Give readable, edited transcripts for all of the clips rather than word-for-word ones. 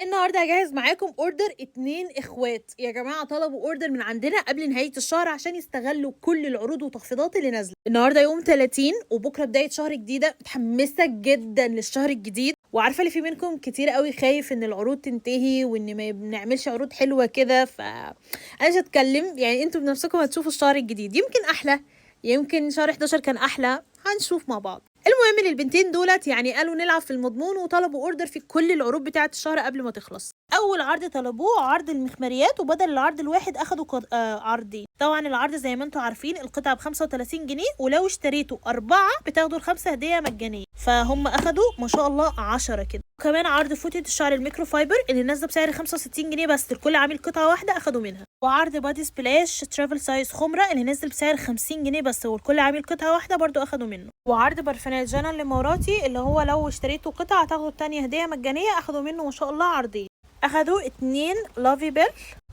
النهارده هجهز معاكم order 2 اخوات يا جماعه. طلبوا order من عندنا قبل نهاية الشهر عشان يستغلوا كل العروض والتخفيضات اللي نازله. النهارده يوم 30 وبكره بداية شهر جديده. متحمسة جدا للشهر الجديد، وعارفه اللي في منكم كتير قوي خايف ان العروض تنتهي وان ما بنعملش عروض حلوة كده. ف انا مش هتكلم، يعني انتوا بنفسكم هتشوفوا الشهر الجديد يمكن احلى، يمكن شهر 11 كان احلى، هنشوف مع بعض. المهم ان البنتين دولت يعني قالوا نلعب في المضمون وطلبوا order في كل العروض بتاعه الشهر قبل ما تخلص. اول عرض طلبوه عرض المخمريات، وبدل العرض الواحد اخدوا عرضين. طبعا العرض زي ما انتم عارفين القطعة ب 35 جنيه، ولو اشتريتوا 4 بتاخدوا الخمسة هديه مجانية، فهم اخدوا ما شاء الله 10 كده. وكمان عرض فوطه الشعر ال microfiber اللي نازله بسعر 65 جنيه بس، الكل عامل قطعه واحدة اخدوا منها. وعرض body splash travel size خمره اللي نزل بسعر 50 جنيه بس، والكل عامل قطعه واحدة برضو اخدوا منه. وعرض برفانات جانا الاماراتي اللي هو لو اشتريتوا قطعه هتاخدوا التانية هديه مجانية، اخدوا منه ما شاء الله عرضين. اخدوا 2 لافي بيل،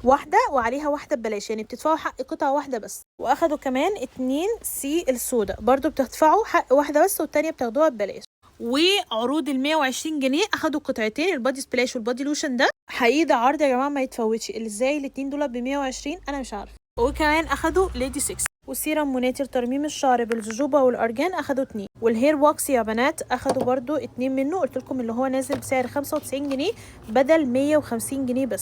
واحدة وعليها واحدة ببلاش، يعني بتدفعوا حق قطعه واحدة بس. واخدوا كمان 2 سي السودا برضو بتدفعوا حق واحدة بس والتانية بتاخدوها ببلاش. وعروض ال 120 جنيه اخدوا قطعتين ال body splash وال body lotion. ده حقيقي ده عرض يا جماعة ما يتفوتش. اللي ازاي الاتنين دول ب 120 انا مش عارفه. وكمان اخدوا ليدي 6 وسيرم موناتي لترميم الشعر بالجوجوبا والارجان اخدوا 2. وال hair wax يا بنات اخدوا برضو 2 منه، قلت لكم اللي هو نازل بسعر 95 جنيه بدل 150 جنيه بس.